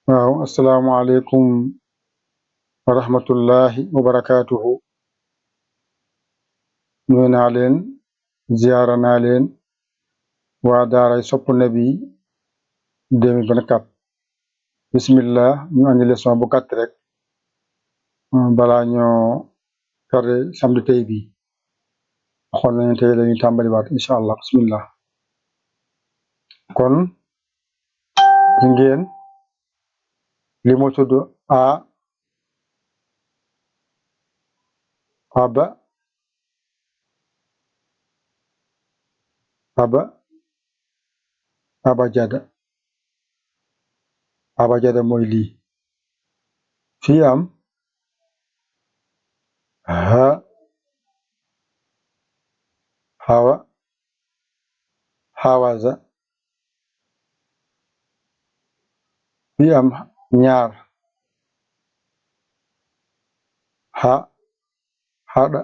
waaw asalaamaaleykum wa rahmatullahi wa barakaatuhu. nuyu naa leen ziyaara naa leen waa daaray Sopp Nabi 2024. bismillah ñu andi leçon bu gàtt rek balaa ñoo tardé samedi tey bi waxoon nañu tey lañuy tàmbaliwaat incha allah. bismillah. kon ci ngeen li mu tudd aba abajada mooy lii. fii am hawaza. fii am ñaar hada.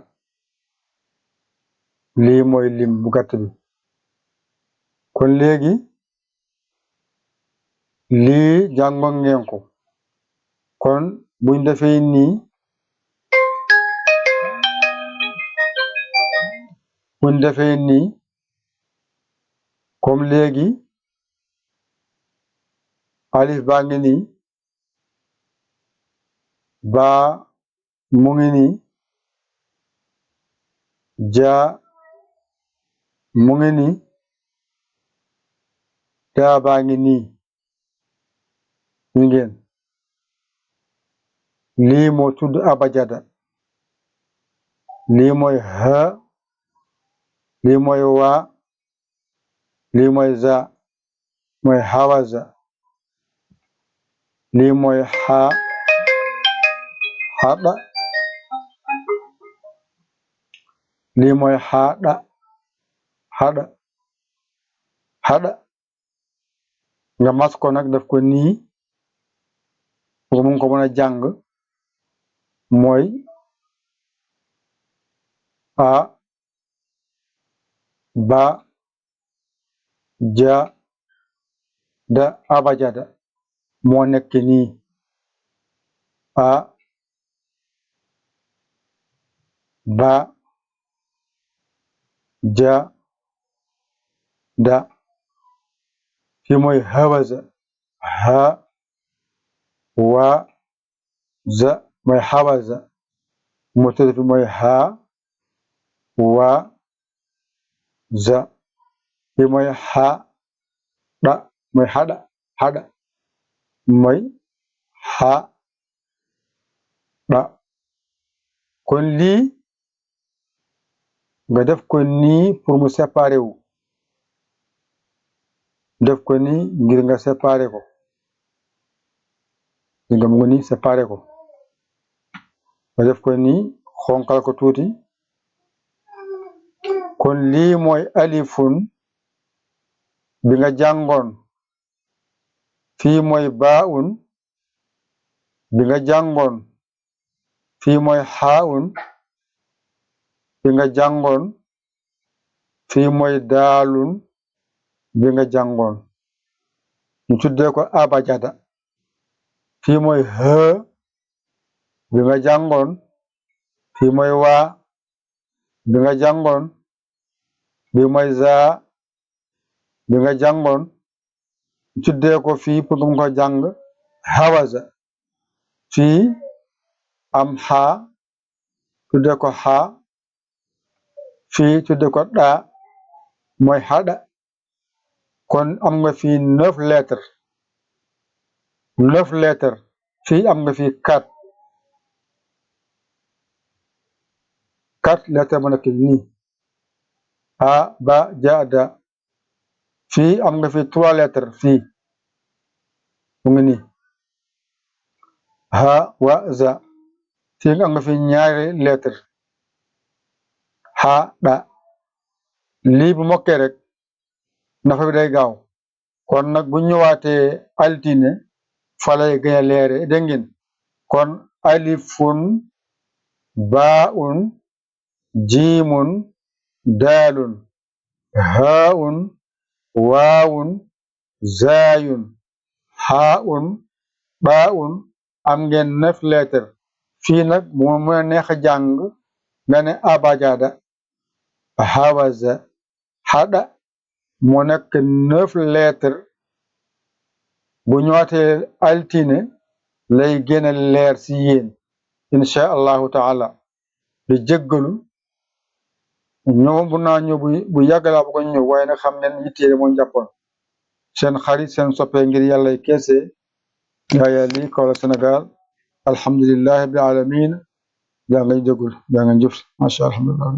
lii mooy lim bu gàtt bi. kon léegi lii jàngoon ngeen ko. kon buñ defee nii comme léegi alif baa ngi nii, baa mu ngi nii, jaa mu ngi nii, daa baa ngi nii. ñu ngeen lii moo tudd abajada. lii mooy ha, lii mooy waa, lii mooy za, mooy hawaza. lii mooy hada, lii mooy hada. nga mas ko nag def ko nii pour mu ko mën a jàng. mooy a ba ja da abajada moo nekk nii. a ba ja da. fi mooy hawaza. ha wa za mooy hawaza. mu tëdd fi mooy ha wa za. fi mooy ha da mooy hada mooy ha da. kon lii nga def ko nii pour mu séparé wu. def ko nii ngir nga séparé ko. nga mu ngi nii séparé ko. nga def ko nii xonkal ko tuuti. kon lii mooy alifun bi nga jàngoon. fii mooy baaun bi nga jàngoon. fii mooy xaaun bi nga jàngoon. fii mooy daalun bi nga jàngoon. ñu tuddee ko abajada. fii mooy hë bi nga jàngoon. fii mooy waa bi nga jàngoon. bi mooy zaa bi nga jàngoon. ñu tuddee ko fii pour mu ko jàng hawaza. fii am xaa tuddee ko xaa. fii tuddee ko daa mooy hada. kon am nga fii 9 lettres. 9 lettres. fii am nga fii 4 lettres ma nekk nii. a ba ja da. fii am nga fi 3 lettres. fii mu ngi nii ha wa za. fii am nga fi ñaari lettres ha da. lii bu mokkee rek nafa bi day gaaw. kon nag bu ñëwaatee altine fa lay gën a leere dégg ngeen. kon alifun baaun jiimun daalun haun waawun zaayun xaaun baun am ngeen 9 lettres fii nag bu ma mën a neex a jàng nga ne abajada hawaza hada mu nekk 9 lettres bu ñëwaatee altine lay gën a leer si yéen insha allahu taala di jéggalu ñëw bu naa ñëw bu yàgg laa bëggoon ñëw waaye nag xam ngeen yittee moo jàppoon seen xarit seen soppee ngir yàlla keese Yaya Ly Kaolack Sénégal alhamdulillahi rabbil alamin yaa ngay jégul yaa ngay jëf masha Allah.